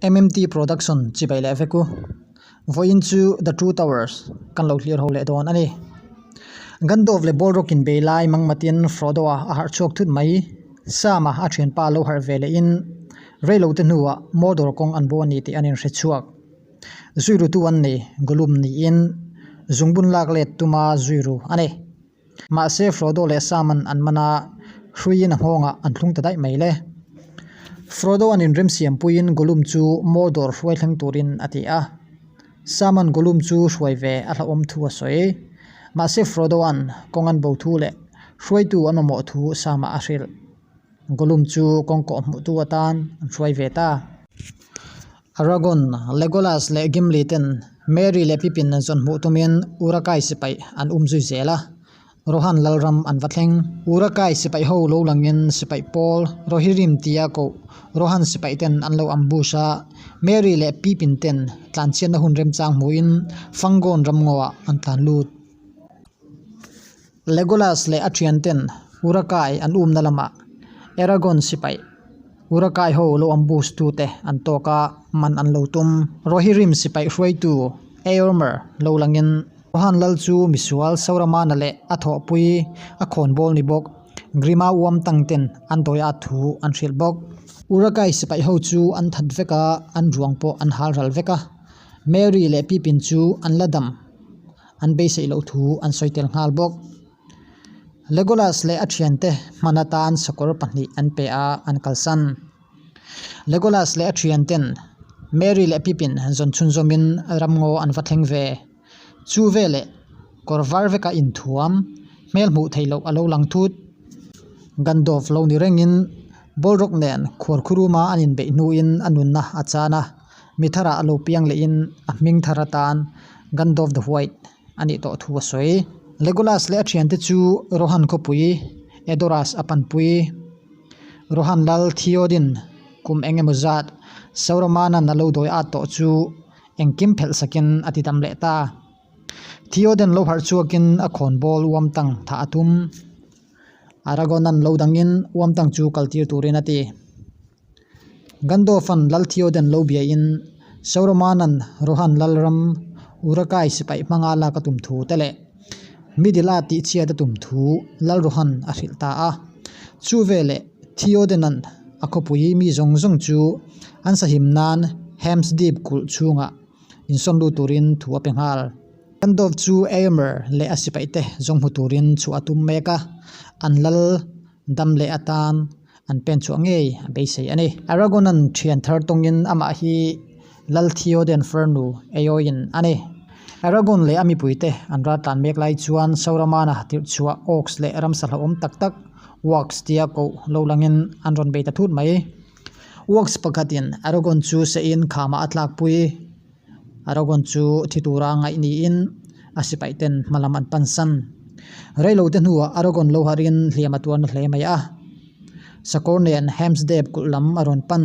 MMT Production chibai leh vek u. Vawiin chu The Two Towers kan lo hlir ho leh dawn a ni. Gandalf leh Balrog in bei lai mangmatin Frodo-a a harh chhuak thut mai. Sam-a a thianpa lo harh ve lehin reilote hnuah Mordor kawng an bo a ni tih an inhre chhuak. Zuirutu an nei, Gollum niin zungbun lak let tuma zuiru a ni. Mahse Frodo leh Sam-an an man a, hruiin a nghawngah an thlung ta daih mai le. Frodo an inrem siampuiin Gollum chu Mordor hruai thleng turin a ti a. Sam-an Gollum chu hruai ve a hlauhawm thu a sawi. Mahse Frodo-an kawng an bo thu leh hruaitu an mamawh thu Sam-a a hrilh. Gollum chu kawng kawh hmuhtu atan an hruai ve ta. Aragorn, Legolas leh Gimli ten Merry leh Pippin an zawn hmuh tumin Uruk-hai sipai an um zui zel a, Rohan lalram an va thleng. Uruk-hai sipai ho lo langin sipai pawl Rohirrim tia koh Rohan sipai ten an lo ambush a, Merry leh Pippin ten tlanchhiatna hun remchang hmuhin Fangorn ramngaw-ah an tlan lut. Legolas leh a thianten Uruk-hai an umna lamah Aragorn sipai Uruk-hai ho lo ambush tute an tawk a, man an lo tum. Rohirrim sipai hruaitu Eomer lo langin Rohan lal chu misual Sauramana leh a thawhpui a khawnbawl ni bawk Grima uam tang ten an dawi at thu an hrilh bawk. Uruk-hai sipai ho chu an that vek a, an ruang pawh an hal ral vek a. Merry leh Pippin chu an la dam. An beiseih loh thu an sawi tel nghal bawk. Legolas leh a thiante hman atan sakawr pahnih an pe a, an kalsan. Legolas leh a thianten Merry leh Pippin zawn chhunzawmin ramngaw an va thleng ve. Chu veleh kawr var veka inthuam, hmel hmuh theih loh a lo lang thut. Gandalf lo ni rengin Balrog nen khuarkhuruma an inbeih hnuin a nunna a chan a. Mi tharah a lo piang lehin a hming thar atan Gandalf the White a nih tawh thu a sawi. Legolas leh a thiante chu Rohan khawpui Edoras a panpui. Rohan lal Theoden kum eng emaw zat Sauromanan a lo dawi at tawh chu engkim phelh sakin a ti dam leh ta. Theoden lo harh chhuakin a khawnbawl uam tang thah a tum. Aragorn-an lo dangin uam tang chu kaltir turin a ti. Gandalf-a'n Lal Theoden lo biain Sauromanan Rohan Lalram Uruk-hai sipai hmanga lak a tum thu te leh Middle-a tihchhiat a tum thu Lal Rohan a hrilh ta a. Chu veleh Theoden-a'n a khawpui mi zawng zawng chu an sahim nan Helm's Deep kulh chhungah insawn lut turin thu a pe nghal. Gandalf chu Eomer leh a sipaite zawng hmu turin chhuah a tum mek a, an lal dam leh atan an pen chhuah ngei a beisei a ni. Aragorn-a'n thian thar tawngin amah hi Lal Theoden Farnu Eowyn a ni. Aragorn leh a mipuite an ral tlan mek lai chuan Sauramana tirh chhuah Orcs leh ramsa hlauhawm tak tak Wargs tia koh lo langin an rawn bei ta thut mai. Wargs pakhatin Aragorn chu seiin khamah a tlakpui. Aragorn chu thi tura ngaih niin a sipaih ten hma lam an pansan. Reilote hnuah Aragorn lo harin hliam a tuarna hle mai a. Sakawr nen Helm's Deep kulh lam a rawn pan.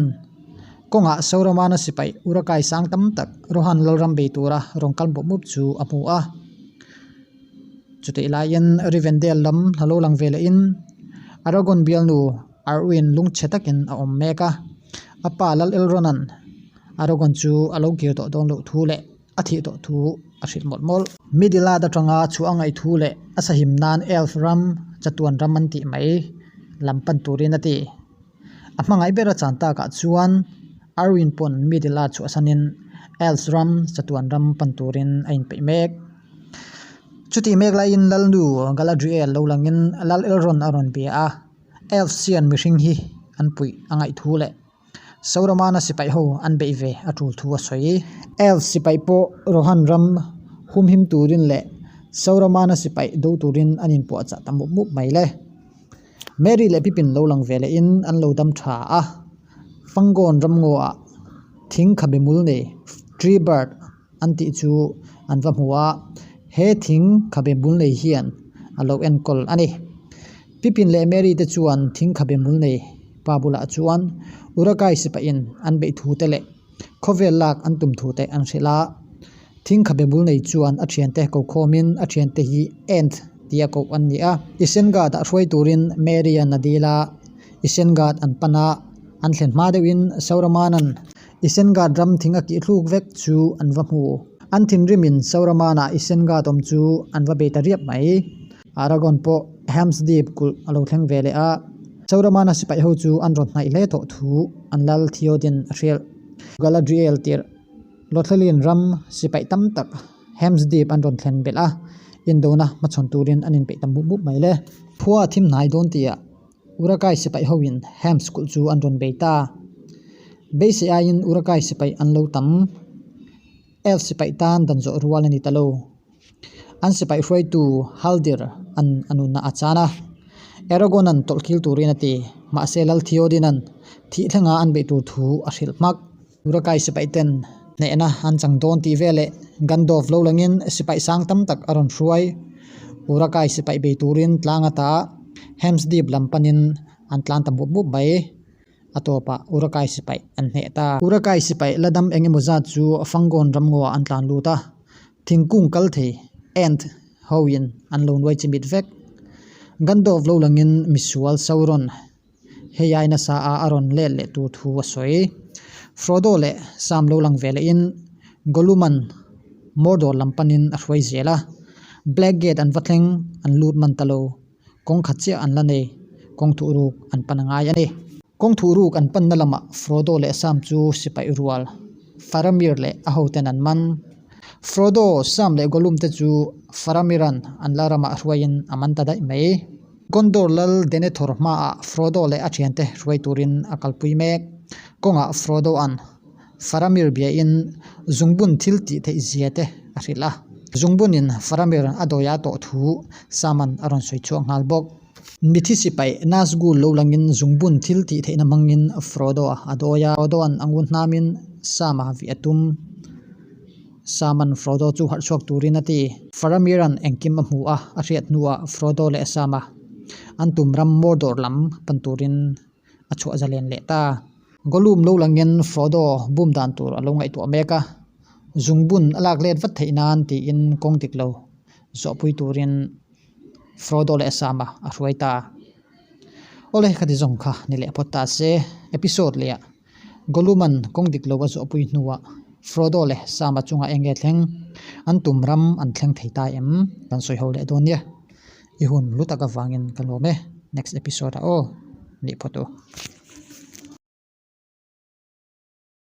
Kawngah Sauramana sipaih Uruk-hai sang tam tak Rohan Lalram bei tura rawn kal mup mup chu a hmu a. Chutih laiin Rivendell lam a lo lang ve lehin Aragorn bialnu Arwen lungchhe takin a awm mek a. A pa Lal Elrond-a'n Aragorn chu a lo kir tawh dawn loh thu leh a thih tawh thu a hrilh mawlh mawlh. Middle-earth atanga chhuah a ngaih thu leh a sahim nan Elf ram, chatuan ram an tih mai lam pan turin a ti. A hmangaih ber a chan takah chuan Arwen pawn Middle-earth chhuahsanin Elf ram, chatuan ram pan turin a inpeih mek. Chutih mek laiin Lalnu Galadriel lo langin Lal Elrond a rawn bia a, Elves hian mihring hi an puih a ngaih thu leh Sauramana sipai ho an beih ve a tul thu a sawi. Elf sipai pawh Rohan ram humhim turin leh Sauramana sipai do turin an inpuahchah ta mup mup mai le. Merry leh Pippin lo lang ve lehin an lo dam tha a, Fangorn ramngaw-ah thing khabe mul nei, tree bird, an tih chu an va hmu a, he thing khabe bul nei hian a lo enkawl a ni. Pippin leh Merry te chuan thing khabe bul nei pa bulah chuan Uruk-hai sipahin an beih thu te leh khawvel lak an tum thu te an hrilh a. Thing khabe bul nei chuan a thiante ko khawmin a thiante hi Ent tia koh an ni a. Isengard ah hruai turin Merry-a'n a dil a, Isengard an pan a, an thlen hma deuhin Sauromanan. Isengard ram thing a kih thluk vek chu an va hmu. An thinrimin Sauramana Isengard awm chu an va bei ta riap mai. Aragorn pawh Helm's Deep kulh a lo thleng ve leh a, Sauramana sipai ho chu an rawn hnaih hle tawh thu an lal Theoden a hrilh. Galadriel tirh Lothlelin ram sipai tam tak Helm's Deep an rawn thlen belh a, indona hmachhawn turin an inpeih ta mup mup mai le. Khua a thim hnai dawn tihah Urakai sipai hoin Helm's kulh chu an rawn bei ta. Beisei aiin Urakai sipai an lo tam. Elf sipai tan dan zawh rual a ni ta lo. An sipai hruaitu Haldir an a nunna a chan a. Aragorn-a'n tawlhkil turin a ti. Mahse Lal Theoden-a'n thih thlenga an beih tur thu a hrilh hmak. Urakai sipai ten hnehna an chang dawn tih veleh Gandalf lo langin sipai sang tam tak a rawn hruai. Urakai sipai bei turin tlang ata Helm's Deep lam panin an tlan ta mup mup mai. A tawpah Urakai sipai an hneh ta. Urakai sipai la dam eng emaw zat chu Fangon ramngaw ah an tlan lut a, thingkung kal thei, ant, hoin an lo nuai chimit vek. Gandalf lo langin misual Sauron hei ai nasa a a rawn let leh tur thu a sawi. Frodo leh Sam lo lang ve lehin Gollum-a'n Mordor lam panin a hruai zel a, Black Gate an va thleng an lut man ta lo. Kawng khat chiah an la nei, kawng thuh ruk an pan a ngai a ni. Kawng thuh ruk an panna lamah Frodo leh Sam chu sipai rual, Faramir leh a hoten an man. Frodo, Sam leh Gollum te chu Faramira'n an la ramah hruaiin a man ta daih mai. Gondor lal Denethor hmaah Frodo leh a thiante hruai turin a kalpui mek. Kawngah Frodo-a'n Faramir biain zungbun thil tih theih zia te a hrilh a. Zungbunin Faramir a dawia tawh thu Saman a rawn sawi chhuak nghal bawk. Mithi sipai Nazgul lo langin zungbun thil tih theihna hmangin Frodo a dawi a. Frodo-a'n a ngun hnamin Sama vih a tum. Saman Frodo chu harh chhuak turin a ti. Faramir-a'n engkim a hmu a, a hriat hnuah Frodo leh Sama an tum ram Mordor lam pan turin a chhuah zalen leh ta. Gollum lo langin Frodo bum dan tur a lo ngaihtuah mek a, zungbun a lak let vat theih nan tiin kawng dik lo zawhpui turin Frodo leh Sam-a a hruai ta. Awle khati zawng kha ni leh phawt ta se, episode leh ah Gollum-a'n kawng dik lo a zawhpui hnuah Frodo leh Sam-a chungah eng nge thleng? An tum ram an thleng thei ta em? Kan sawi ho leh dawn nia. I hun lu tak avangin ka lawm e. Next episode ah aw. Nih phawt u.